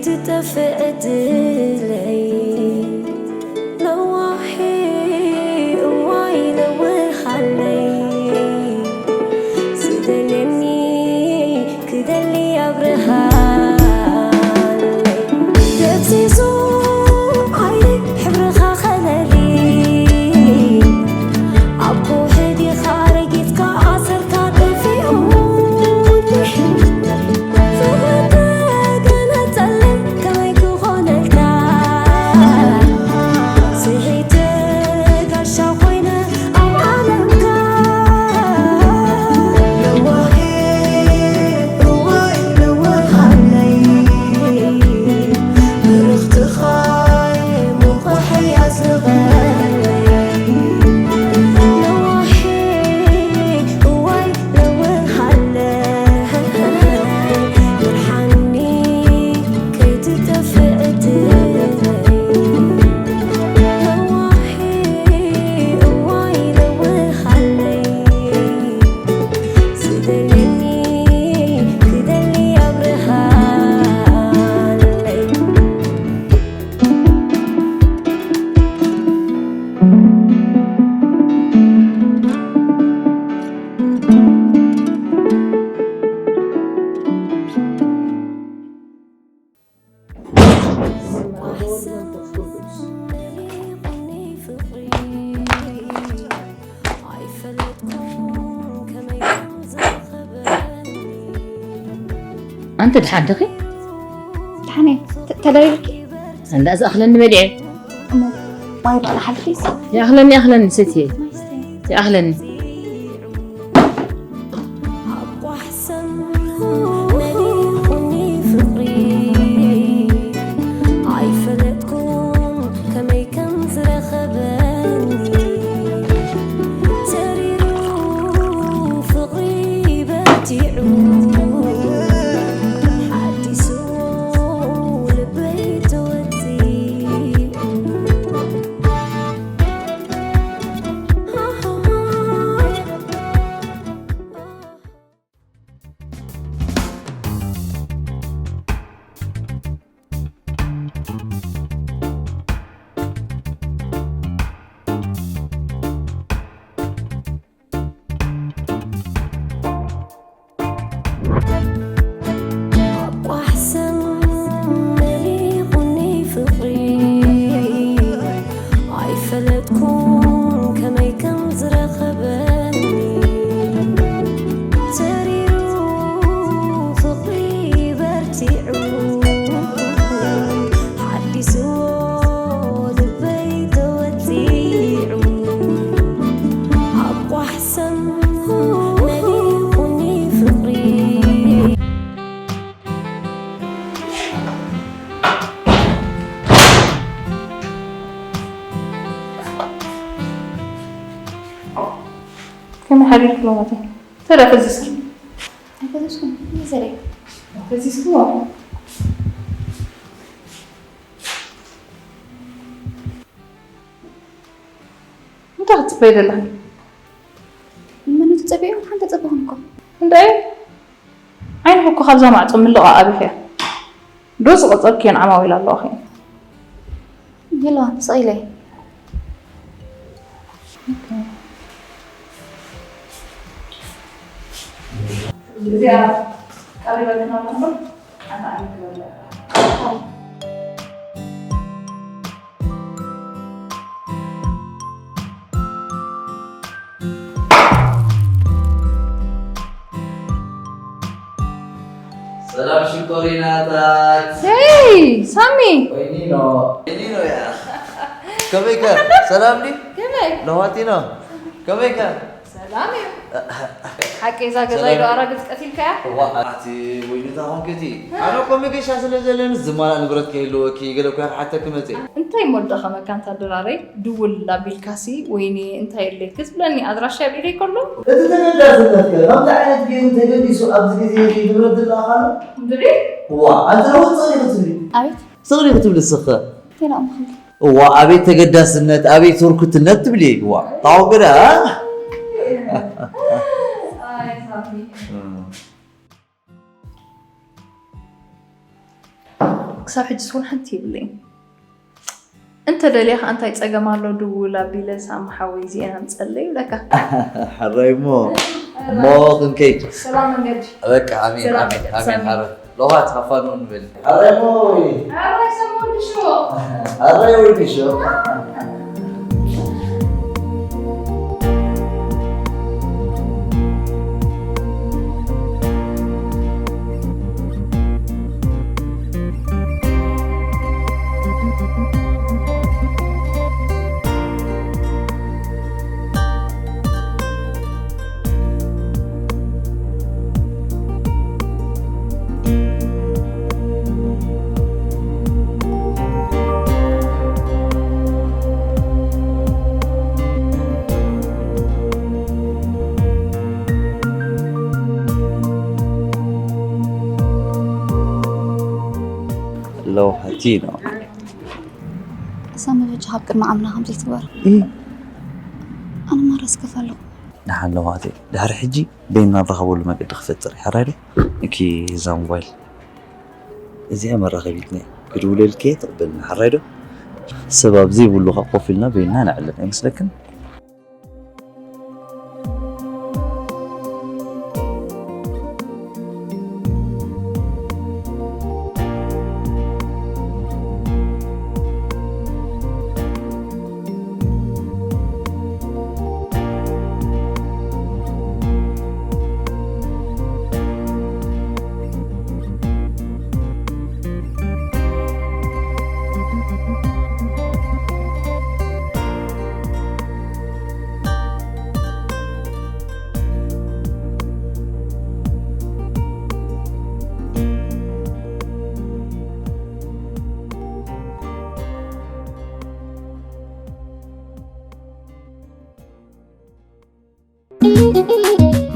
ትጠፍእ ዕድለይ ለዋሂ እዋይ ለውሃለይ ዝደልየኒ ክደሊ ኣብርሃለይ ደብዚዙ ዓይነይ ሕብርኻ ከለሊ ኣብ ከውሒ ዲኻ ረጊጽካ ኣሰርካ ጠፊኡኒ ፍቕሪ ተገነጸለይ ከመይ ክኾነልካ ስሒተ ጋሻ ኮይነ ኣብ ዓለምካ ለዋሂ እዋይ ለዋሃለይ ብርኽትኻ ኣንቲ ድሓን ዲኺ? ድሓን እየ። ተ-፣ ተደሪርኪ? እንዳ ዝኣኽለኒ በሊዐ። እሞ ማይ ባዕላ ሓልፊ? ይኣኽለኒ፣ ይኣኽለኒ ሰትየ። ማይ ስተይ። ይኣኽለኒ። ኣይፈለጥኩን ከመይ ከም ዝረኸበኒ ተሪሩ ፍቕሪ በቲዑ ሓዲሱ ልበይ ተወፂዑ። ኣቋሕሰን መሊቑኒ ፍቕሪ ኣይፈለጥኩን ከመይ ከም ዝረኸበኒ ተሪሩ ፍቕሪ በርቲዑ ሓዲሱ ልበይ ተወፂዑ ኣቋሕሰን መሊቑኒ ፍቕሪ ከመይ ሓዲርኪ ሎማተይ? ተዳ ፈዚዝኪ? ኣይፈዘዝኩን። ይዘረይ። ፈዚዝኪ? እንታይ ክትፅበይ ዘለኺ? ንመን ትፀበዮ? ሓንቲ ፀበኹም እኮ። እንታይ? ዓይንኺ እኮ ካብዛ ማዕፆ ምልቓቕ ኣቢኽያ። ዶ ዝቐፀልክየን ዓማዊል ኣለዋኺ? የለዋን፣ ስቕ ኢለ እየ። እዚኣ ቀሪበልና ኣሎ። ሓንቲ ዓይነት ክበልዕ። ሰላም ሽኮሪናታት። ሄይ ሳሚ። ወይኒኖ። ወይኒኖ እያ። ከመይከ? ሰላም ድዩ? ከመይ? ለዋቲኖ። ከመይከ? ሰላም እዩ። ሓቂ እዛ ገዛ ሰላም። ኢሉ ኣራግጽ ቀቲልካያ? እዋ፣ ኣቲ ወይኑ እታ ኾንኪ እቲ። ኣነ እኮ መገሻ ስለ ዘለኒ ዝማላእ ንብረት ከይህልወኪ ገለ እኮ እየ ክሓተኪ መፅእ። እንታይ እሞ ደኸመካ እንታ ድራረይ? ድውል ኣቢልካሲ ወይኒ እንታይ የድልየኪ ዝብለኒ ኣድራሻ የብዒለይ ከሎ? እቲ ተገዳስነት ከ ከምዚ ዓይነት ገይሩ ተገዲሱ ኣብዚ ግዜ እዚ ንብረት ዝለኣኽ ኣሎ? ድሪ? እዋ፣ ኣንቲ እውን ስቕ ኢኺ ትብሊ። ኣቤት። ስቕ ኢኺ ትብሊ እስኺ። እንታይ ኢላ እሞ ከምዚ? እዋ፣ ኣቤት ተገዳስነት፣ ኣቤት ህርኩትነት ትብሊ። እዋ፣ ታው ግዳ፣ እ? ኣይ፣ ሳሚ። እም። ክሳብ ሕጂ ስውን ሓንቲ ይብለይ። እንተ ደልያ ከኣ እንታይ ጸገም ኣሎ ድውል ኣቢለ ሳሚ ሓወይ እዚኤን ኣምጸለይ ይብለካ። ሕራይ እሞ እሞ ክንከይድ ሰላም መንገዲ። በቃ ኣሜን ሰላም ኣሜን መንገዲ ኣሜን ሳሚ። ሓረ ለውሃት ሃፋኑ ንብል ሕራይ እሞ ኣራይ ሰሞን ድሾ ሕራይ ወዲ ሾ ለውሃቲ ነው እሳ መበጃ ካብ ቅድሚ ዓምና ከም ዘይትግበር ኣነ ማራ ስከፍ ኣለኹ። ደሓን ለውሃቲ ድሕሪ ሕጂ በይና ንራኸበሉ መገዲ ክፈጥር ሕራይ ዶ እኪ እዛ ሞባይል እዚኣ መራኸቢትና እያ ክድውለልኪ እየ ትቕበልና ሕራይ ዶ ሰብ ኣብ ዘይብሉ ከ ኮፍ ኢልና በይና ነዕልል ኣይመስለክን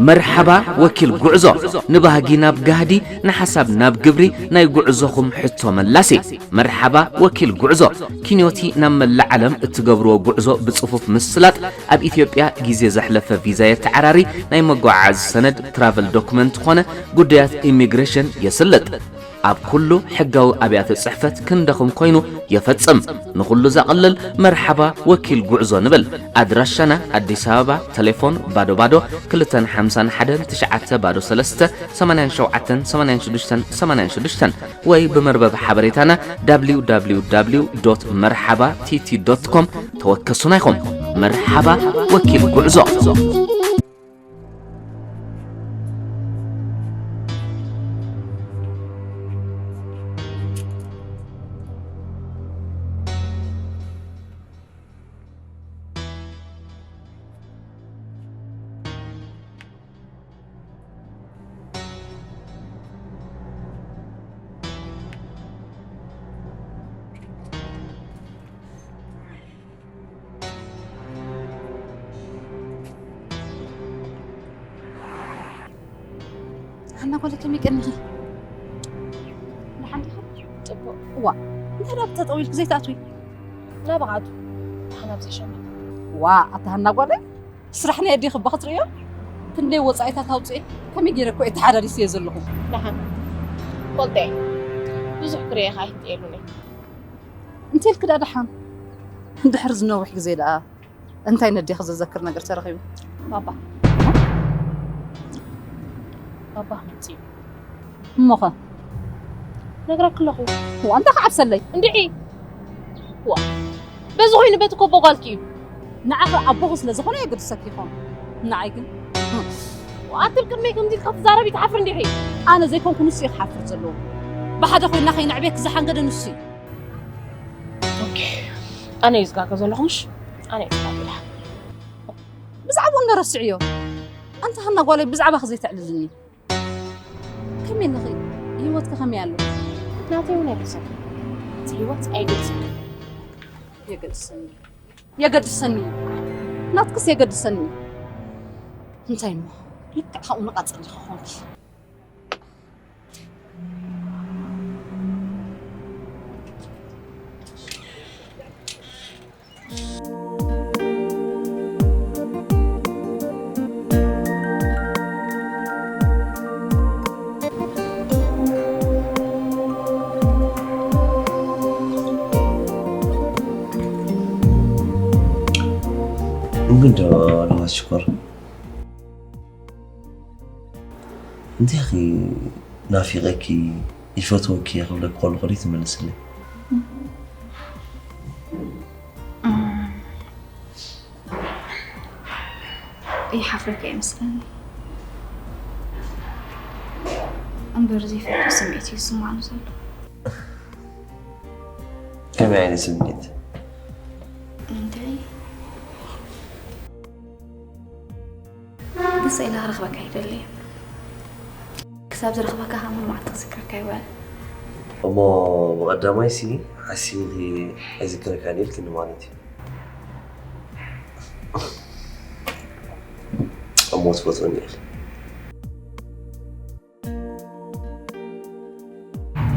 መርሓባ ወኪል ጉዕዞ፣ ንባህጊ ናብ ጋህዲ፣ ንሓሳብ ናብ ግብሪ፣ ናይ ጉዕዞኹም ሕቶ መላሲ። መርሓባ ወኪል ጉዕዞ፣ ኪንዮቲ ናብ መላእ ዓለም እትገብርዎ ጉዕዞ ብጽፉፍ ምስላጥ፣ ኣብ ኢትዮጵያ ግዜ ዘሕለፈ ቪዛ የተዓራሪ፣ ናይ መጓዓዓዚ ሰነድ ትራቨል ዶክመንት ኾነ ጉዳያት ኢሚግሬሽን የስልጥ። ኣብ ኩሉ ሕጋዊ ኣብያተ ጽሕፈት ክንደኹም ኮይኑ የፈጽም። ንኹሉ ዘቕልል መርሓባ ወኪል ጉዕዞ ንብል። ኣድራሻና ኣዲስ ኣበባ፣ ተሌፎን ባዶ ባዶ ክልተን ሓምሳን ሓደን ትሽዓተ ባዶ ሰለስተ ሰማንያን ሸውዓተን ሰማንያን ሽዱሽተን ሰማንያን ሽዱሽተን ወይ ብመርበብ ሓበሬታና www መርሓባ ቲቲ ዶት ኮም ተወከሱና ኢኹም። መርሓባ ወኪል ጉዕዞ። ሓና ጓለይ ከመይ ቀኒኺ? ደሓን ዲኺ? ጽቡቕ። እዋ እንታይ ደኣ ተጠዊልኪ ዘይትኣትዊ? ናብኣ ኣቱ። ደሓን ኣብ ዘይሸመት። ዋ ኣታ ሃና ጓለይ ስራሕ ናይ ኣዴኺ እባ ክትርእዮ። ክንደይ ወጻኢታት ኣውጽኤ ከመይ ገይረ እኮ እየ ተሓዳዲሰዮ ዘለኹ። ደሓን ፈልጠ እየ። ብዙሕ ክርእየኻ ኣይህንጥየሉን እየ። እንተ ኢልኪ ደኣ ደሓን። ድሕሪ ዝነውሕ ግዜ ደኣ እንታይ ነዴኺ ዘዘክር ነገር ተረኺቡ? ባባ። ባባ መጺኡ። እሞኸ? ነግረኪ ኣለኹ። ዋንታ ክዓብሰለይ። እንድዒ። ዋ። በዚ ኮይኑ በቲ ኮቦ ጓልኪ እዩ። ንዓኺ ኣቦኺ ስለ ዝኾነ የገድሰኪ ይኾን። ንዓይ ግን ኣትብ ቅድመይ ከምዚ ኢልካ ትዛረቢ ትሓፍሪ እንዲኺ። ኣነ ዘይኮንኩ ንሱ እዩ ክሓፍር ዘለዎ። ብሓደ ኮይንና ከይንዕብየኪ ዝሓንገደ ንሱ እዩ። ኦኬ። ኣነ እዩ ዝጋገ ዘለኹ ምሽ? ኣነ እዩ ዝጋገ ደሓ። ብዛዕባኡ እንዶ ረስዕዮ። ኣንታ ሃና ጓለይ ብዛዕባኺ ዘይተዕልልኒ። ከመይ ኣለኺ? ህይወትኪ ከመይ ኣሎ? ናተይ እውን ኣይረሳዕኩን። እቲ ህይወት ኣይገልጽን። የገድሰኒ። የገድሰኒ። ናትክስ የገድሰኒ። እንታይ እሞ? ልክዕ ከምኡ ንቓጽል ዲኺ ኾንኪ? ግን ዶ ለዋት ሽኮር፣ እንዲኺ ናፊቐኪ፣ ይፈትወኪ እየ ክብለኪ ከለኹ ደይ ትምልስለይ? ይሓፍረካ ይመስለኒ። እምበር ዘይፈልጦ ስምዒት እዩ ዝስማዓኒ ዘሎ። ከመይ ዓይነት ስምዒት? እንታይ? ደስ ኢላ ክረኽበካ ይደሊ። ክሳብ ዝረኽበካ ከኣ ምንም መዓልቲ ክዝክረካ ይውዕል። እሞ ብቐዳማይ ሲ ሓሲብኺ ኣይዝክረካን ኢልክኒ ማለት እዩ። እሞ ትፈትወኒ ኢኺ።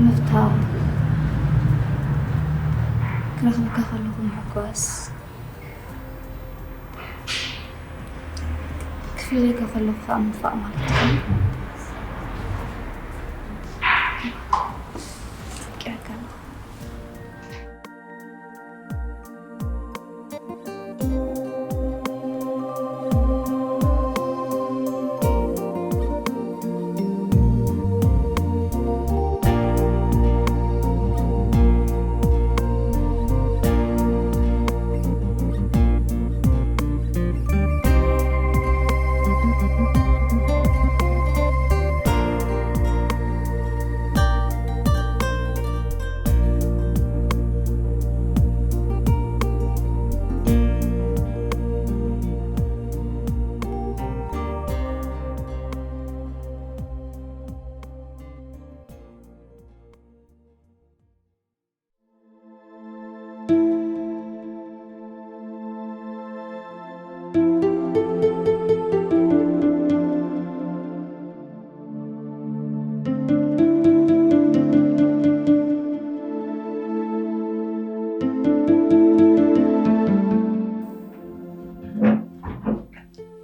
ምፍታው፣ ክረኽበካ ከለኹ ምሕጓስ፣ ክፍለየካ ከለኹ ከዓ ምፋቕ ማለት እዩ። ኣፍቂረካ ኣለኹ።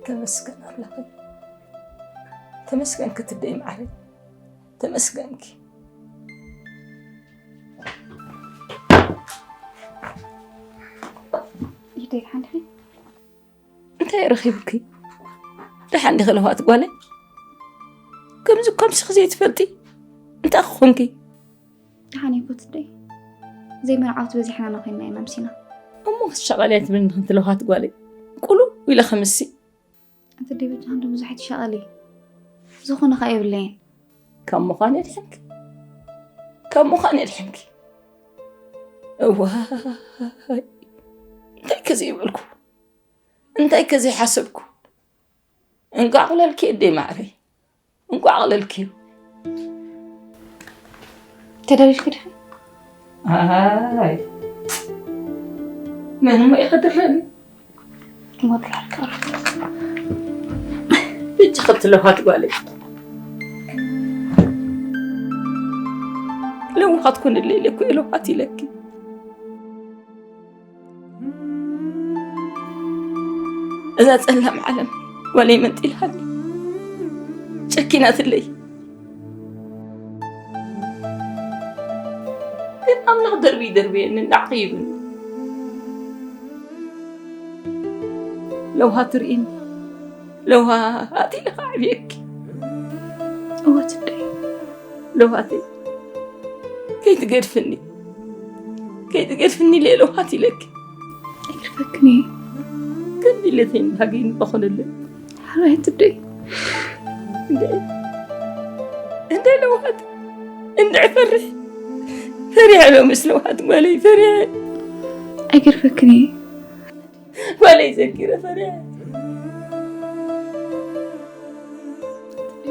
ተመስገን ኣምላኸይ፣ ተመስገን ክትደይ ማዕረይ፣ ተመስገንኪ። ይደይ ሓንድኺ እንታይ ረኺቡኪ? ደሓን ዲኺ ለዋሃት ጓለይ? ከምዚ ከምስኺ ዘይትፈልጢ እንታይ ክኾንኪ? ደሓን እየ ኮትደይ። ዘይመርዓውቲ በዚሕና ነኾይንና ኢና ኣምሲና። እሞ ክትሻቐሊ ኣይትብልኒ ክንቲ ለዋሃት ጓለይ። ቁሉ ኢለ ከምሲ። ኣቲ ደይ በጃ ክንዲ ብዙሕ ኣይትሻቐሊ። ዝኾነ ኸኣ የብለይን። ካብ ምዃን የድሕንኪ። ካብ ምዃን የድሕንኪ። እዋይ እንታይ ከ ዘይበልኩ። እንታይ ከ ዘይሓሰብኩ። እንቋዕ ኣቕለልኪ ኣደይ ማዕረይ። እንቋዕ ኣቕለልኪ። ተደሪርኪ ዲኺ? ኣይ መን እሞ እዩ ከድረኒ? እሞ ድራር ቀረ። እጅ ክትለዋት ጓለይ። ለውሃት ኩንለይ ኢለ እኮ እየ ለውሃት ኢለኪ። እዛ ጸላም ዓለም ጓለይ መንጢልሃኒ ጨኪናትለይ። ግን ኣምላኽ ደርቢ ይደርብየኒ እንዳዕቕይብኒ። ለውሃት ትርእይኒ ለውሃት ኢለ ከዕብየኪ። እወ ትደይ ለውሃተይ ከይትገድፍኒ ከይትገድፍኒ ኢለ ለውሃት ኢለኪ። ኣይግድፈክን እዩ። ክንዲ ኢለተይ እንዳሃገይኒ በኾነለይ። ሓራይ ትደይ እንደ እንደ ለውሃት እንደ ፈርሕ ፈሪሐ ሎምስ ለውሃት ጓለይ ፈሪሐ። ኣይግድፈክን እዩ። ጓለይ ዘኪረ ፈሪሐ።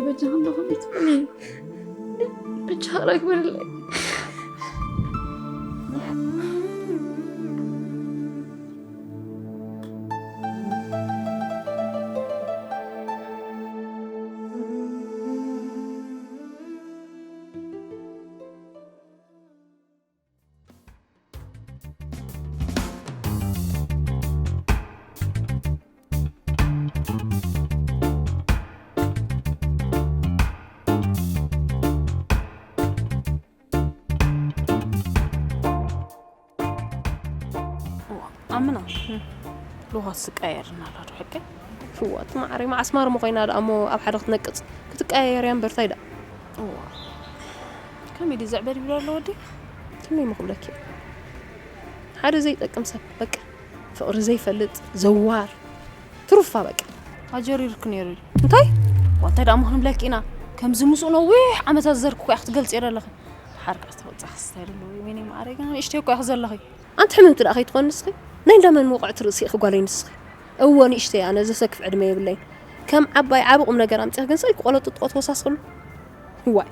በጃ ከለኹም ይትብሉ በጃ ክረግበለይ። ኣምና ሩሃ ስቃየርና ኣሎ ዶ ሓቀይ? ፍዋት ማዕረይ፣ መዓስ ማርሞ ኮይና ደኣ እሞ ኣብ ሓደ ክትነቅጽ ክትቀያየር እያ እምበር ታይ ደኣ። እዋ ከመይ ድዩ ዘዕበድ ይብሎ ኣሎ ወዲ? ከመይ ምኽብለኪ? ሓደ ዘይጠቅም ሰብ በቃ፣ ፍቕሪ ዘይፈልጥ ዘዋር ትሩፋ በቃ። ኣጀሪርክ ነይሩ እዩ። እንታይ? ዋንታይ ደኣ ምኽንብለኪ ኢና? ከምዚ ምስኡ ነዊሕ ዓመታት ዘርክ እኮ ክትገልጽ የደለኺ። ሓርቃ ዝተወጻ ክስታይ ደለዎ ወይኔ ማዕረይ፣ ገና ንእሽተይ እኮ ኢኺ ዘለኺ። ኣንቲ ሕምምቲ ደኣ ከይትኾኒ ንስኺ? ናይ እንዳመን መቑዕቲ ርእሲ ኢኺ ጓለይ ንስኺ? እወ ንእሽተይ ኣነ ዘሰክፍ ዕድመ የብለይን። ከም ዓባይ ዓቢ ቁም ነገር ኣምጺኺ ግን ሰይ ክቆለጥጥቆ ተወሳስኽሉ። ዋይ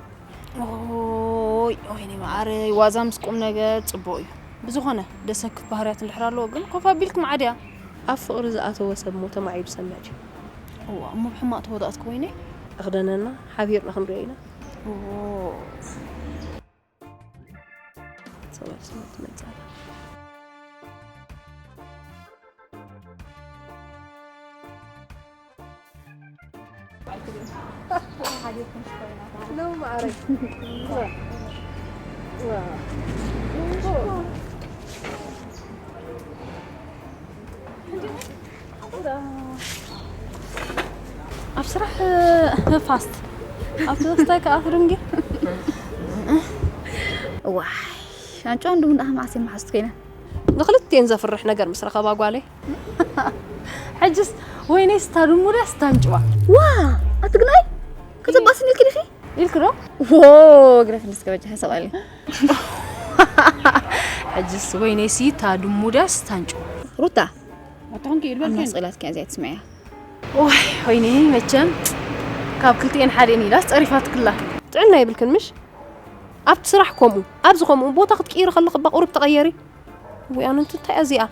ኦይ ወይኔ ማዕረይ፣ ዋዛ ምስ ቁም ነገር ጽቡቕ እዩ። ብዝኾነ ደሰክፍ ባህርያት እንድሕር ኣለዎ ግን ኮፍ ኣቢልክ መዓድያ። ኣብ ፍቕሪ ዝኣተወ ሰብ ሞ ተማዒዱ ሰምዕ ድዩ? እዋ እሞ ብሕማቕ ተወዳእትክ ወይነይ። እኽደነና ሓቢርና ክንሪኦ ኢና። ኦ ሰብኣይ ስለ ትመጽእ ኣላ። ኣብ ስራሕ ፋስት ኣብቲ ወስታይ ከኣ ፍርንጊ ዋይ ኣንጫ ወንድሙ ደኣ መዓስ የመሓዝት ኮይነ ንክልቲኤን ዘፍርሕ ነገር ምስ ረኸባ ጓለይ ሕጅስ ወይነይ ስታድሙ ደስ ታንጭዋ ዋ ኣትግናይ ከተባስኒ ኢልኪ ዲኺ ኢልክ ዶ ዎ ግረፍ ንስከ በጃ ሓሰብ ኣለ ሕጅስ ወይነይ ሲ ታድሙ ደስ ታንጭዋ ሩታ ኣታኹንኪ ኢልበልኪ ስላት ከዚያ ትስመያ ዋይ ወይኒ መቸም ካብ ክልቲኤን ሓደን ኢላስ ጸሪፋትክላ። ጥዕና የብልክን ምሽ? ኣብቲ ስራሕ ከምኡ ኣብዚ ከምኡ ቦታ ክትቅይሪ ከለኺ እባ ቁሩብ ተቐየሪ። ወይ ኣነ እንትን እንታይ እያ እዚኣ?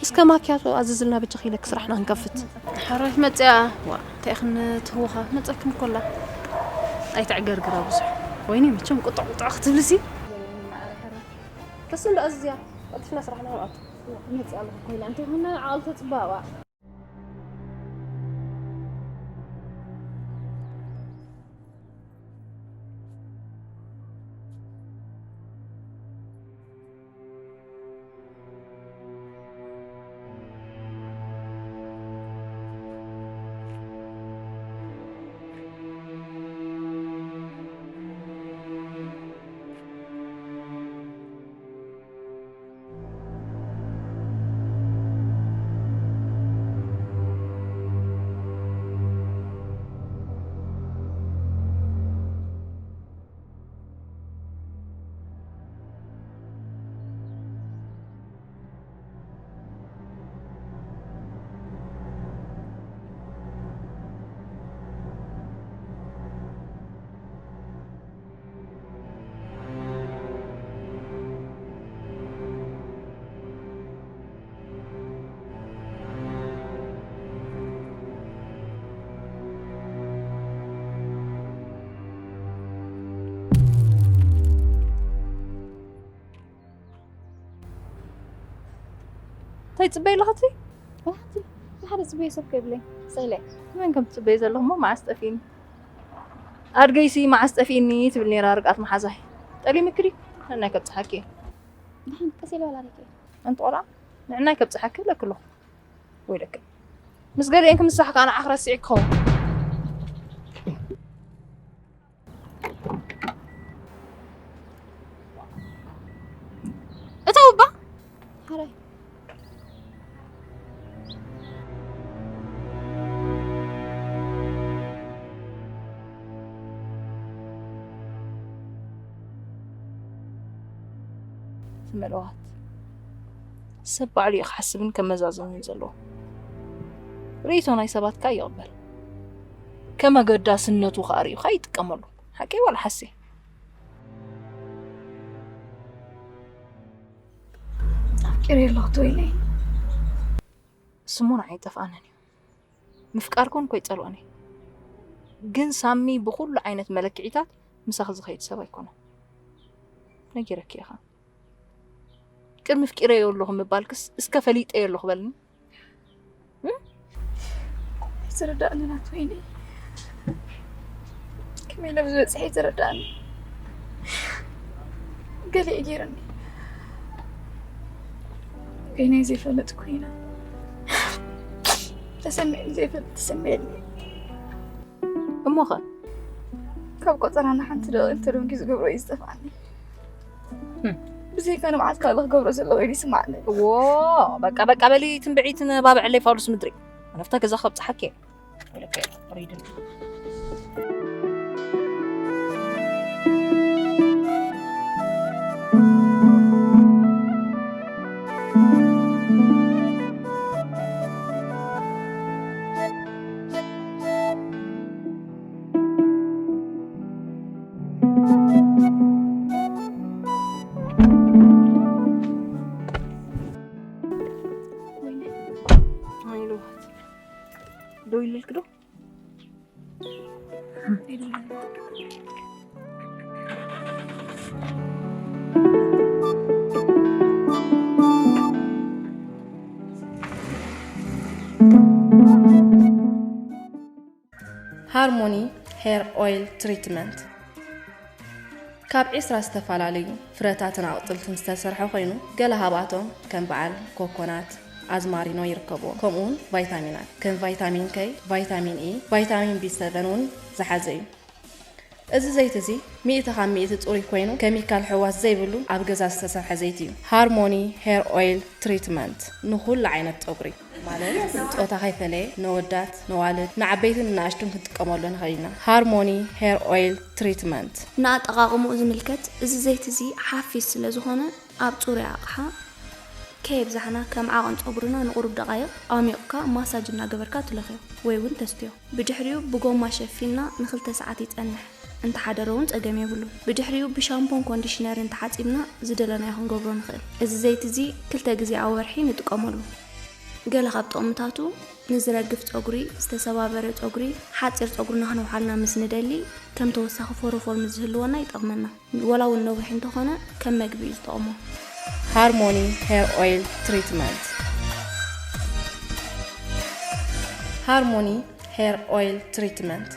እስከ ማኪያቶ ኣዝዝልና በጃኺ ኢለኪ ስራሕና ክንከፍት። ሕራይ መጽያ ዋ እንታይ ክንትህወኻ መጸክን ኮላ ኣይተዕገርግራ ብዙሕ ወይኒ መቸም ቁጥዕ ቁጥዕ ክትብልሲ ከስን ዶ ኣዝዝያ ቀልጥፍና ስራሕና ክንኣቱ። መጽያ ኣለኹ ኮይላ እንታይ ኾነ ዓቕልተ ጽባባ እንታይ ትጽበይ ኣለኺ? ወላ ሓንቲ ንሓደ ጽበዮ ሰብ ከይብለይ ስኢለ። መን ከም ትጽበይ ዘለኹ እሞ መዓስ ጠፊእኒ? ኣድገይሲ መዓስ ጠፊእኒ ትብል ነይራ ርግኣት መሓዛይ። ጠሊምኪ ድዩ? ነናይ ከብጽሓኪ እየ። ደሓን ቀስ ኢለ በላ ሪከ። ኣንቲ ቆልዓ ንዕናይ ከብጽሓኪ እብለኪ ኣለኹ። ወይ ደቂ ምስ ገሊአን ክምሳሕ ከኣ ንዓኺ ረሲዐ ክኸውን። እተው እባ ሓራይ ዝመለዋት ሰብ ባዕሉ እዩ ክሓስብን ከመዛዝንን ዘለዎ። ርእይቶ ናይ ሰባት ከኣ ይቕበል፣ ከም ኣገዳስነቱ ከኣ ርእዩ ከኣ ይጥቀመሉ። ሓቀይ ዋላ ሓሴ? ኣፍቂረ ኣለኹ ትወይለይ። ስሙ ንዓይ ኣይጠፍኣንን እዩ። ምፍቃር ኮን ኮይ ጸልኦን እየ። ግን ሳሚ ብኹሉ ዓይነት መለክዒታት ምሳኺ ዝኸይድ ሰብ ኣይኮነን። ነጊረኪ ኢኻ። ቅድሚ ኣፍቂረዮ ኣለኹ ምባልክስ እስከ ፈሊጠዮ ኣለኹ በልኒ። ኣይተረዳእኒ ናት ወይኒ ከመይ ኢለ ብዝበፅሐ ኣይተረዳእኒ ገሊእ ገይረኒ ገይናይ ዘይፈለጥ ኮይና ተሰሚዑ ዘይፈልጥ ተሰሚዑኒ። እሞኸ? ካብ ቆጸራ ንሓንቲ ደቂቕ እንተደንጉዩ ዝገብሮ እዩ ዝጠፍኣኒ። ህም። ብዘይካ ንብዓት ካልእ ክገብሮ ዘለዎ ኢሉ ይስምዓኒ። እዎ፣ በቃ፣ በቃ በሊ፣ ትንብዒትን ባብዕለይ ፋሉስ ምድሪ። ኣነፍታ ገዛ ከብጽሓኪ እየ። ወለቀ ሪድን። ወይኔ። ወይኔ ልዋት። ደው ይልልክ ዶ? ሃርሞኒ ሄር ኦይል ትሪትመንት ካብ ዒስራ ዝተፈላለዩ ፍረታትን ኣቕጽልትን ዝተሰርሐ ኮይኑ፣ ገለ ሃብኣቶም ከም በዓል ኮኮናት፣ ኣዝማሪኖ ይርከብዎም። ከምኡውን ቫይታሚናት ከም ቫይታሚን ከይ፣ ቫይታሚን ኢ፣ ቫይታሚን ቢ ሰቨን እውን ዝሓዘ እዩ። እዚ ዘይቲ እዚ ሚእቲ ካብ ሚእቲ ጽሩይ ኮይኑ፣ ኬሚካል ሕዋስ ዘይብሉ ኣብ ገዛ ዝተሰርሐ ዘይቲ እዩ። ሃርሞኒ ሄር ኦይል ትሪትመንት ንኹሉ ዓይነት ጸጉሪ ማለት ጾታ ከይፈለየ ነወዳት፣ ነዋልድ፣ ንዓበይትን ንኣሽቱን ክንጥቀመሉ ንኽእል ኢና። ሃርሞኒ ሄር ኦይል ትሪትመንት። ንኣጠቓቕምኡ ዝምልከት፣ እዚ ዘይቲ እዚ ሓፊስ ስለ ዝኾነ፣ ኣብ ጽሩይ ኣቕሓ ከየብዛሕና፣ ከም ዓቐን ጸጉርና ንቑሩብ ደቓይቕ ኣሚቑካ ማሳጅ እናገበርካ ትለኽዮ ወይ እውን ተስትዮ። ብድሕሪኡ ብጎማ ሸፊንና ንኽልተ ሰዓት ይጸንሕ። እንተሓደረ እውን ጸገም የብሉን። ብድሕሪኡ ብሻምፖን ኮንዲሽነርን ተሓጺብና ዝደለናዮ ክንገብሮ ንኽእል። እዚ ዘይቲ እዚ ክልተ ግዜ ኣብ ወርሒ ንጥቀመሉ። ገለ ካብ ጥቕምታቱ ንዝረግፍ ጸጉሪ፣ ዝተሰባበረ ጸጉሪ፣ ሓጺር ጸጉርና ክነውሓልና ምስ ንደሊ ከም ተወሳኺ ፎሮፎር ምስ ዝህልወና ይጠቕመና። ወላ እውን ነዊሕ እንተኾነ ከም መግቢ እዩ ዝጠቕሞ። ሃርሞኒ ሄር ኦይል ትሪትመንት። ሃርሞኒ ሄር ኦይል ትሪትመንት።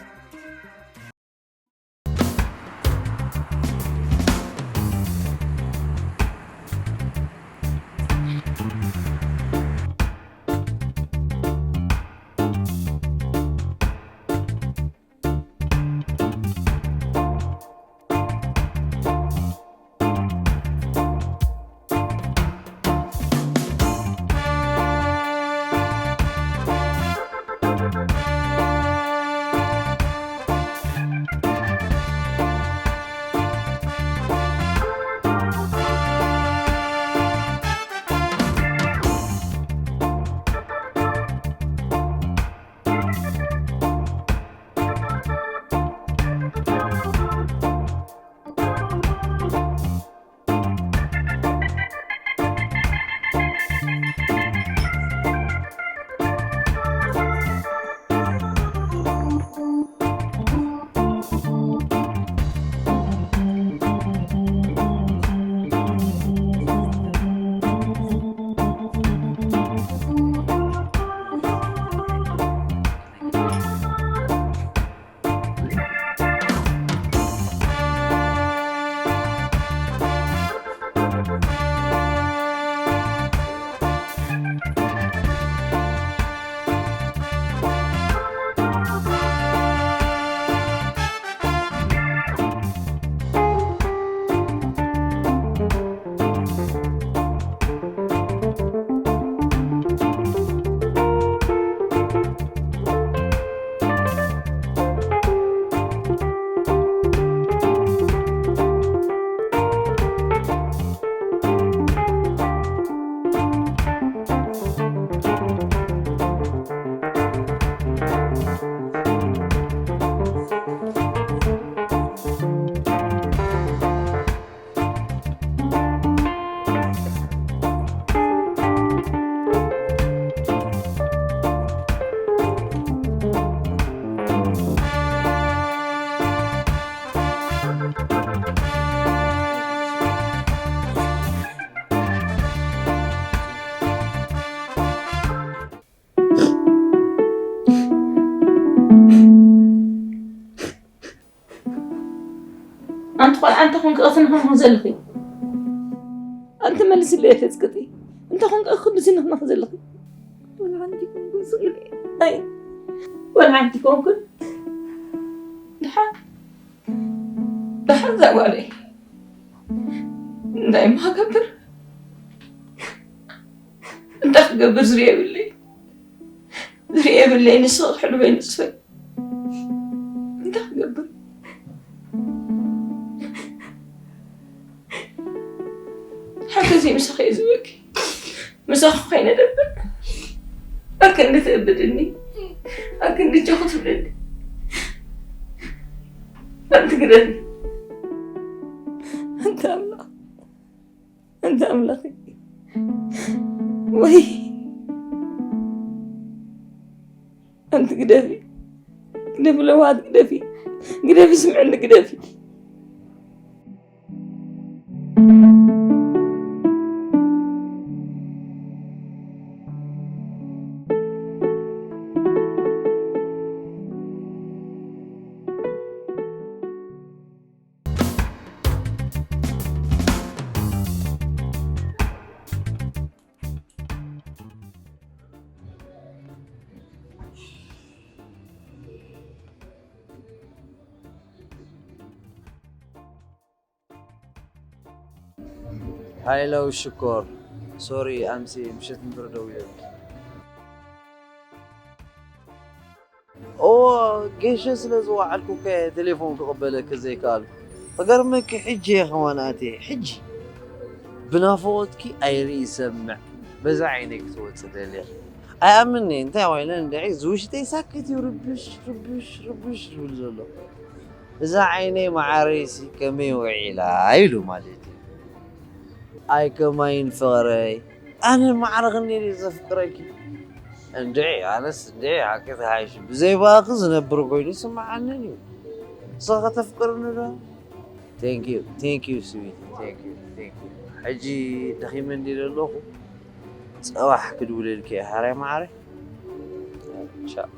ኣንቲ ቆልዓ፣ እንተ ኾንኪ ቐስንኽንኽ ዘለኺ? ኣንቲ መልስለይ፣ ተጽቅጢ። እንተ ኾንኪ ክንዲ ዝንኽንኽ ዘለኺ? ወላ ሓንቲ ኮንኩን ስቕ ኢለ። ኣይ፣ ወላ ሓንቲ ኮንኩን። ደሓን፣ ደሓን እዛ ጓለይ። እንታይ እሞ ክገብር? እንታይ ክገብር? ዝርየ የብለይ። ዝርየ የብለይ። ንስኺ ክሕልወይ ንስፈይ። እንታይ ክገብር? ሓገዘይ ምሳኺ እየ ዝበኪ። ምሳኺ ኮይነ ደብር። ኣክንዲ ትእብድኒ። ኣክንዲ ጆኹ ትብለኒ። ኣንቲ ግደኒ። ኣንተ ኣምላኽ፣ ኣንተ ኣምላኽ። ወይ ኣንቲ ግደፊ። ግደፊ ለዋሃት ግደፊ። ግደፊ ስምዕኒ ግደፊ። ሃይለው ሽኮር፣ ሶሪ ኣምሲ ምሸት እምበር ደዊለልኪ። እዎ፣ ጌሸ ስለ ዝወዓልኩ እኮ እየ ቴሌፎን ክቕበለኪ ዘይከኣልኩ። ክገርመኪ ሕጂ እየ ከማን ኣትየ፣ ሕጂ። ብናፍቖትኪ ኣይርኢ ይሰምዕ፣ በዛ ዓይነይ ክትወፂ ደልየ። ኣይኣምንን እየ፣ እንታይ ኮይነ እንድዒ ዝውሽጠይ ሳክት እዩ ርብሽ ርብሽ ርብሽ ዝብል ዘሎ። እዛ ዓይነይ መዓረይሲ ከመይ ውዒላ ኢሉ ማለት እዩ። ኣይ ከማይን ፍቕረይ፣ ኣነ ማዕረ ክንደይ ድየ ዘፍቅረኪ። እንድዒ ኣነስ እንድዒ ሓቂ ተሓይሽ ብዘይ ብኣኺ ዝነብር ኮይኑ ይስምዓንን እዩ። ንስኺ ከተፍቅርኒ ዶ? Thank you, thank you sweet, thank you, thank you። ሕጂ ደኺመ እንድየ ዘለኹ፣ ጽባሕ ክድውለልኪ እየ ሓራይ መዓረይ። ቻው።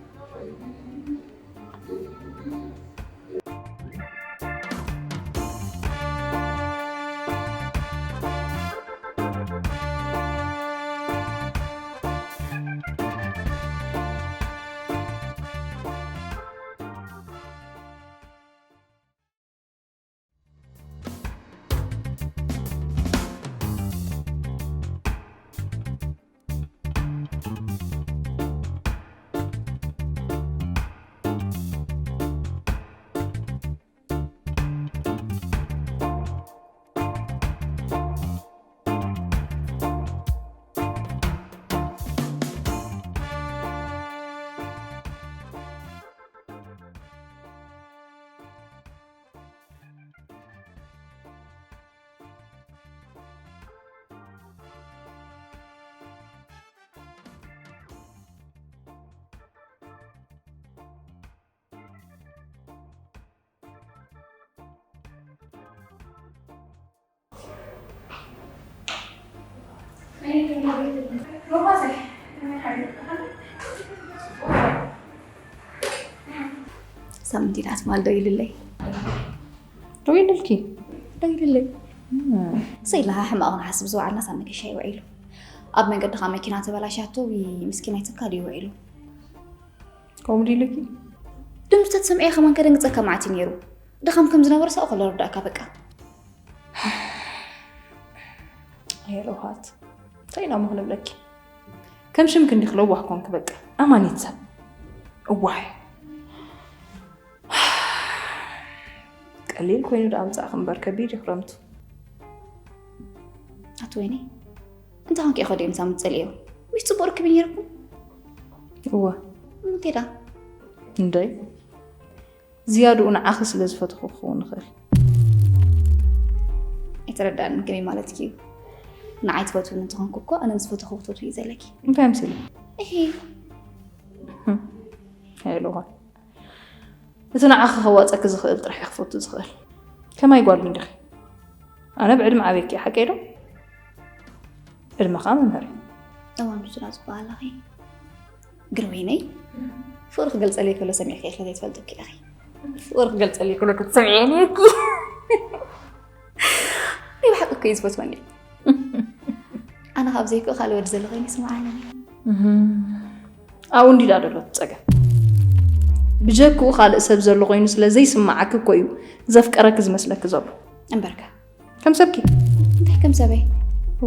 ሳምንቲና ትማል ደው ኢልለይ። ደው ኢልልኪ? ደው ኢልለይ። ሰይላ ሕማቕ ንሓስብ ዝወዓልና ሳብ መገሻ ይውዒሉ። ኣብ መንገዲ ኻ መኪና ተበላሻቶ ዊ ምስኪናይ ትካል ይውዒሉ። ከምኡ ድዩ ኢሉኪ? ድምፁ ተትሰምዕዮ ከማን ከደንግፀካ መዓት እዩ ነይሩ። ድኻም ከም ዝነበረ ሳኡ ከሎ ርዳእካ በቃ። ኣየ ለውሃት፣ እንታይ ኢና እሞ ክንብለኪ? ከም ሽምኪ እንዲኺ ለዋህ ኮንኪ በቃ። ኣማኒት ሰብ። እዋይ። ቀሊል ኮይኑ ደኣ ምጻእኺ እምበር ከቢድ እዩ ክረምቱ። ኣቲ ወይኒ፣ እንታይ ኮንኪ ኢኺ ድዮም ሳሙን ትጸልእዮ? ምሽ ጽቡቕ ርክብ ነይርኩም? እወ። እሞ ከይዳ? እንደይ፣ ዝያድኡ ንዓኺ ስለ ዝፈተኹ ክኸውን ይኽእል። ኣይተረዳእን ከመይ ማለትኪ እዩ? ንዓይ ትፈትውኒ እንተኾንኩ እኮ ኣነ ምስ ፈተኹ ክትፈትዊ እዩ ዘለኪ። እንታይ ኣምሲለ? እሂ። ህም፣ ኣይልዋን። እቲ ንዓኺ ከዋጸኪ ዝኽእል ጥራሕ እየ ክፈቱ ዝኽእል። ከማይ ጓል እንዲኺ። ኣነ ብዕድመ ዓብየኪ እየ፣ ሓቀይ ዶ? ዕድመ ኸኣ መምህር እዩ። እዋን ብዙና ዝበሃል ኣለኺ። ግን ወይነይ፣ ፍቕሪ ክገልጸለይ ከሎ ሰሚዕኪ ኢኺ ዘይትፈልጢ እኮ ኢኺ። ፍቕሪ ክገልጸለይ ከሎ ክትሰምዕየኒ እኮ። ናይ ብሓቂ እኮ እዩ ዝፈትወኒ። ኣነ ካብ ዘይኮ ካልእ ወዲ ዘሎ ኮይኑ ይስምዓኒ። ኣብኡ እንዲዳ ዘሎ እቲ ጸገም። ብጀክኡ ካልእ ሰብ ዘሎ ኮይኑ ስለ ዘይስምዓኪ እኮ እዩ ዘፍቀረኪ ዝመስለኪ ዘሎ። እምበርከ። ከም ሰብኪ። እንታይ ከም ሰበይ? ኡ፣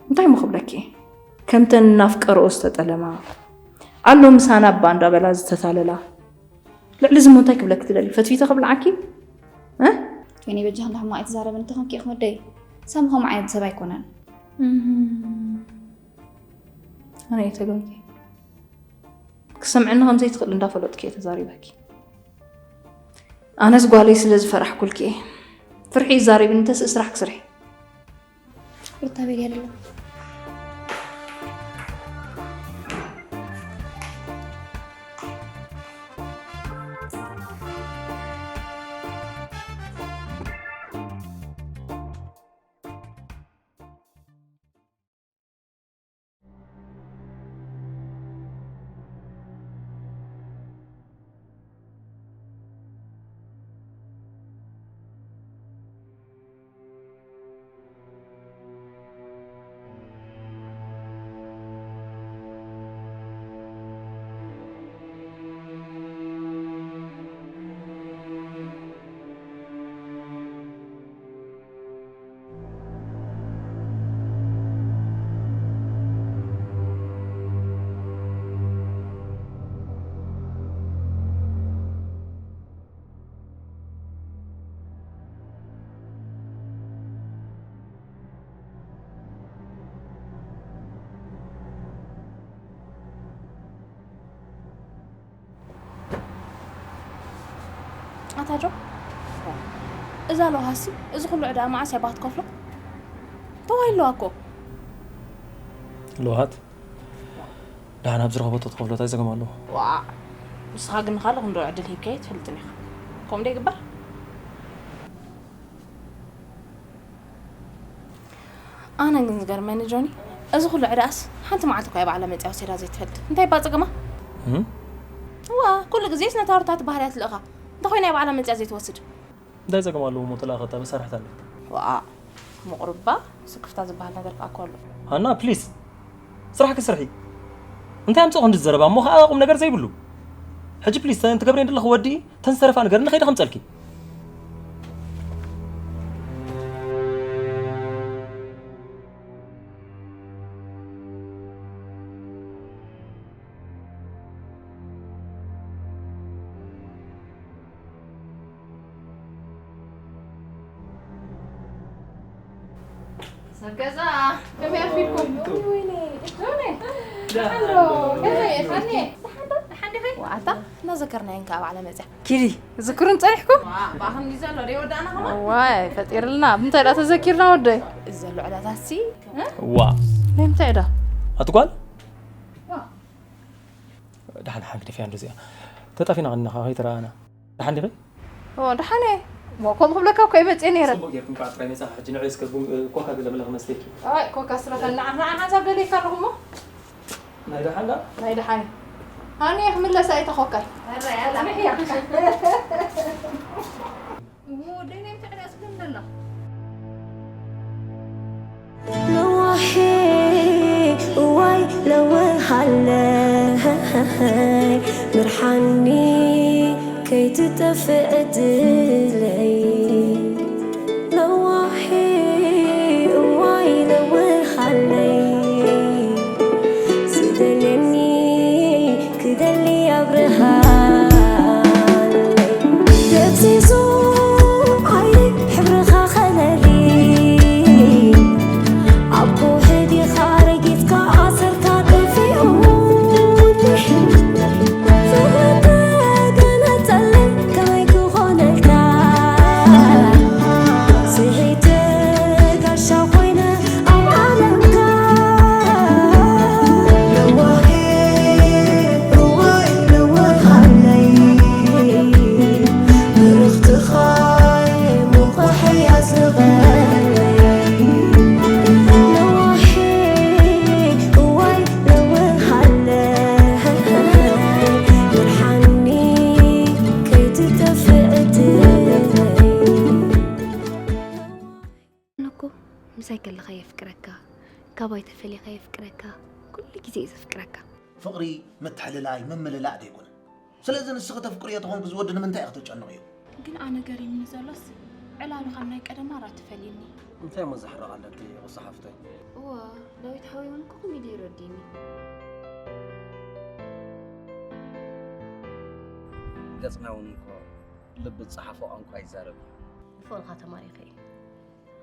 እንታይ እሞ ክብለኪ? ከምተን እናፍቀረኦ ዝተጠለማ፣ ኣሎ ምሳና እባ እንዳበላ ዝተታለላ። ልዕሊ እዚ እሞ እንታይ ክብለኪ ትደሊ? ፈትፊተ ክብልዓኪ? እ? ወይኔ በጃኺ እንዳ ሕማቕ ኣይትዛረቢ እንተኾንኪ ኢኺ ወደይ። ሳሚ ከምኡ ዓይነት ሰብ ኣይኮነን። እም። ኣነ እየ ተጋግየ። ክሰምዐኒ ከም ዘይትኽእል እንዳፈለጥኩ እየ ተዛሪበኪ። ኣነስ ጓለይ ስለ ዝፈራሕኩልኪ እየ። ፍርሒ ይዛረብኒ እንተስ ስራሕኪ ስርሒ። ሩታ ቤት ያደለው ኣታ ጆ፣ እዛ ለውሃሲ እዚ ኩሉ ዕዳ መዓስ እያ ባህ ትከፍሎ? ተዋሂልዋ እኮ። ለውሃት ደሓን ኣብ ዝረኸበቶ ትኸፍሎ እንታይ ጸገም ኣለዎ? ዋእ፣ ንስኻ ግን ንኻልእ ክንዶ ዕድል ሂብካዮ ኣይትፈልጥን ኢኻ። ከምኡ ዶ ይግበር? ኣነ ግን ዝገርመኒ ጆኒ፣ እዚ ኩሉ ዕዳኣስ ሓንቲ መዓልቲ እኳ እያ ባዕላ መፂኣ ወሲዳ ዘይትፈልጥ። እንታይ እባ ፀገማ? እም? እዋ፣ ኩሉ ግዜስ ነታ ሩታ ትበሃል እያ ትልእኻ። እንተኾይና እያ ባዕላ መፂኣ ዘይትወስድ። እንታይ ጸገም ኣለዎ እሞ ተለኣኸታ መሳርሕታ ኣለታ። ዋእ፣ ምቑርባ ስክፍታ ዝበሃል ነገር ከኣ እኮ ኣሎ። ሃና፣ ፕሊስ፣ ስራሕኪ ስርሒ። እንታይ ኣምጽኦ ክንዲ ዘረባ እሞ ከኣ ቁም ነገር ዘይብሉ። ሕጂ ፕሊስ፣ ተን ትገብሬን ዘለኺ ወዲ፣ ተን ዝተረፋ ነገር ንኸይደ ከምጸልኪ። ሰብ ገዛ፣ ከመይ ኣርፊድኩም? ወይኔ፣ ጆነ፣ ደሓን ዶ? ከመይ፣ ደሓን ዶ? ደሓን ዶ? ደሓን ዲኺ? ዋኣታ፣ እናዘከርናየን ከኣ ባዕላ መጽያ። ኪዲ፣ ዝክሩን ጸኒሕኩም? ዋ፣ ብኣኽንዲ ዘሎ ደይ ወዳእና ከማን? ዋይ፣ ፈጢርልና። ብምንታይ ደኣ ተዘኪርና ወደይ? እዚ ዘሎ ዕዳታሲ? ዋ። ናይ ምንታይ ዕዳ? ኣቲ ጓል? ዋ። ደሓን ሓንግደፍያ እንዶ እዚኣ። ተጣፊና ኸኒና ኸዓ ከይተረኣኣና። ደሓን ዲኺ? ኦ፣ ደሓን እየ። እሞ ከምኡ ክብለካ እኮ እየ መፅየ ነይረ። ፅቡቕ ጌርኩም ከዓ ጥራይ መፃኻ። ሕጂ ንዕኡ እስከ ቡን፣ ኮካ ገለ መለ ክመስተኪ። ኣይ፣ ኮካ ስረፈና። ንዓ፣ ንዓ ሓንሳብ ደልየካ ኣለኹ እሞ። ናይ ደሓን ዳ? ናይ ደሓን። ኣነ እየ ክምለሳ እየ ተኾካይ። ኣረ፣ ያላ፣ ምሕያ። ወደይ ናይ ምትዕዳ ስግን ደላ። ለዋሄ እዋይ ለውሃለይ ምርሓኒ ከይትጠፍእ ዕድለይ። ለዋሄ እዋይ ለውሃለይ ዝደልየኒ ክደሊ ኣብርሃለይ። ደብዚዙ ዓይነይ ሕብርኻ ከለሊ ኣብ ከውሒ ዲኻ ረጊጽካ ኣሰርካ ጠፊኡኒ። ፍቕሪ ተገነጸለይ ከመይ ክኾነልካ? ስሒተ ጋሻ ኮይነ ኣብ ዓለምካ። ለዋሄ እዋይ ለዋሃለይ ብርኽትኻ ምዃሐይ ኣስርቐለይ። ለዋሄ እዋይ ለዋሃለይ ብርሓኒ ከይትጠፍእ ዕድለይ። ኣነ እኮ ምሳይ ከለኻ የፍቅረካ፣ ካባይ ተፈሊኻ የፍቅረካ፣ ኩሉ ግዜ እዩ ዘፍቅረካ። ፍቕሪ ምትሕልላይ ምምልላእ ደይኮነ። ስለዚ ንስኺ ተፍቅርዮ ተኾንኪ ዝወዲ ንምንታይ ኢኺ ተጨንቕዮ? ግን ኣነ ገሪምኒ ዘሎስ ዕላሉ ካብ ናይ ቀደማ ራ ትፈልየኒ። እንታይ እሞ ዘሕርቕ ኣለኪ ቁሳ ሓፍተይ? እዋ ዳዊት ሓወይ እውን እኮ ከመይ ድዩ ረዲኒ። ገጽና እውን እኮ ልቢ ዝጸሓፎ ቋንቋ ይዛረብ እዩ። ብፍቕርኻ ተማሪኸ እየ።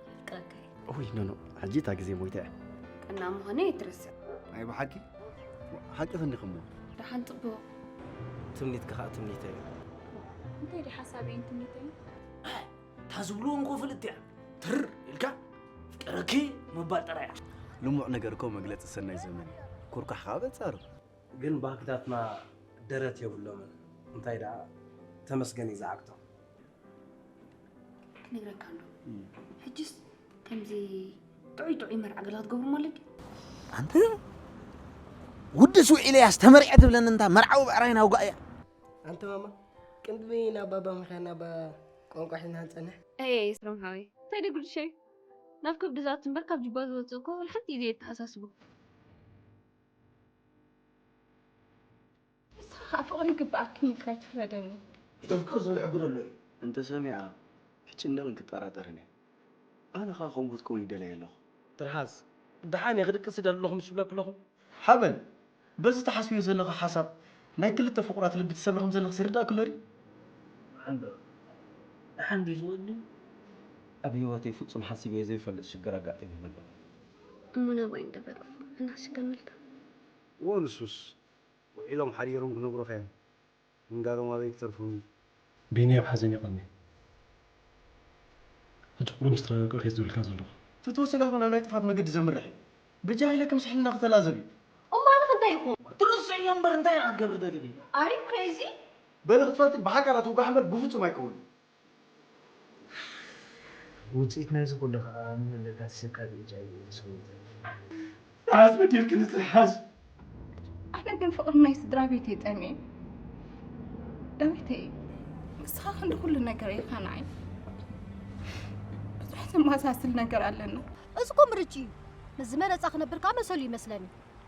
የፍቅረካ እየ። እውይ ኖኖ ሕጂ እታ ግዜ ሞይታ እያ። ቀና ምዃነይ ኣይትረስዕ። ኣይ ብሓቂ ሓቂ ክንዲኽሞ። ደሓን ጽቡቕ። ትምኒትኪ ኸኣ ትምኒተይ እዩ። እንታይ ድዩ ሓሳበይን ትምኒተይን? እታ ዝብልዎ እንኮ ፍልጥ እያ። ትር ኢልካ ፍቀረኪ ምባል ጥራይ እያ። ልሙዕ ነገር እኮ መግለጺ ሰናይ ዘመን እዩ። ኩርኳሕ ኸኣ በንጻሩ። ግን ባህግታትና ደረት የብሎምን። እንታይ ደኣ ተመስገን እዩ ዝዓግቶም። ክነግረካ ኣሎ። ሕጅስ ከምዚ ጥዑይ ጥዑይ መርዓ ገለ ክትገብሩ ማለት ድዩ? ኣንተ ውድስ ውዒለ እያስ ተመሪዐ ትብለኒ እንታ መርዓዊ ብዕራይ ናውጋ እያ። ኣንተ ማማ ቅድሚ ናብ ባባ ምኽያድ ናብ ቋንቋ ሒዝና ንጸንሕ። ኣየ ኤስሮም ሓወይ እንታይ ደጉድሸ እዩ ናብ ከብዲ ዝኣቱ እምበር ካብ ጅባ ዝወፅእ እኮ ወላ ሓንቲ እዩ ዘየተሓሳስቦ። ንስኻ ኸዓ ፍቕሪ ይግበኣክን ኢልካ ኣይትፍረደኒ። ተፍቅር ዝብል ሕጊ ዘሎ እዩ። እንተሰሚዓ ክጭነቕን ክጠራጠርን እየ። ኣነ ኸዓ ከምኡ ክትከውን ይደልያ ኣለኹ። ትርሓስ ደሓን እየ ክድቅስ እደሊ ኣለኹ ምስ ዝብለኪ ኣለኹ። ሓበን በዚ ትሓስብዮ ዘለኺ ሓሳብ ናይ ክልተ ፍቑራት ልቢ ትሰብሪ ከም ዘለኽሲ ይርድኣኪ ኣሎ ድዩ? ሓንዶ ደሓን ድዩ ዝወዲ? ኣብ ህይወተይ ፍጹም ሓሲበዮ ዘይፈልጥ ሽግር ኣጋጢሙኒ ኣሎ። እሞ ናባይ እንዶ በል እናሽከመልካ። እወ ንሱስ ውዒሎም ሓዲሮም ክነግሩኻ እዮም። ምንጋሮም ኣበይ ክተርፉ። ቢኒ ኣብ ሓዘን ይቐኒ። ሕጂ ቁሩብ ምስ ተረጋግእካ እዩ ዝብልካ ዘለኹ። ተተወሲኻ ኢኻ ናብ ናይ ጥፍኣት መገዲ ዘምርሕ እዩ። በጃኺ ኢለኪ ምስ ሕልና ክተላዘብ እዩ። እሞ ኣነ ከ እንታይ ይኹን? ትርስዕዮ እምበር እንታይ ኢኻ ክትገብሪ ደሊኺ? Are you crazy? በሊ ክትፈልጢ ብሓቃ ዳትውጋሕ እምበር ብፍጹም ኣይከውንን። ውፅኢት ናይዚ ኩሉ ከዓ ንመለካት ስካብ ኤች ኣይ ቪ ኤድስ ሞይተ። ትርሓስ በዲልክኒ ትርሓስ። ኣነ ግን ፍቕሪ ናይ ስድራ ቤተይ ጠሚየ። ዳዊተይ ንስኻ ክንዲ ኩሉ ነገር ኢኻ ንዓይ። ብዙሕ ዘመሳስል ነገር ኣለና። እዚ እኮ ምርጭ እዩ። ምስ ዝመረፃ ክነብር ከዓ መሰሉ ይመስለኒ።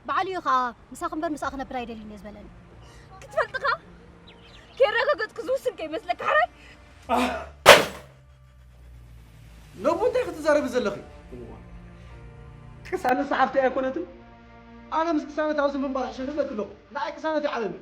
ባዕሉ እዩ ከዓ ምሳኺ እምበር ምስኣ ክነብር ኣይደልን እየ ዝበለኒ። ክትፈልጥኻ ከየረጋገፅኩ ዝውስን ከይመስለካ ሕራይ። ነቡ እንታይ ክትዛረቢ ዘለኺ? ቅሳነት ሰሓፍቲ ኣይኮነትን። ኣነ ምስ ቅሳነት ኣብዚ ምንባር ሕሸ ክብለኪ ኣለኹ። ንዓይ ቅሳነት ይዓለኒ።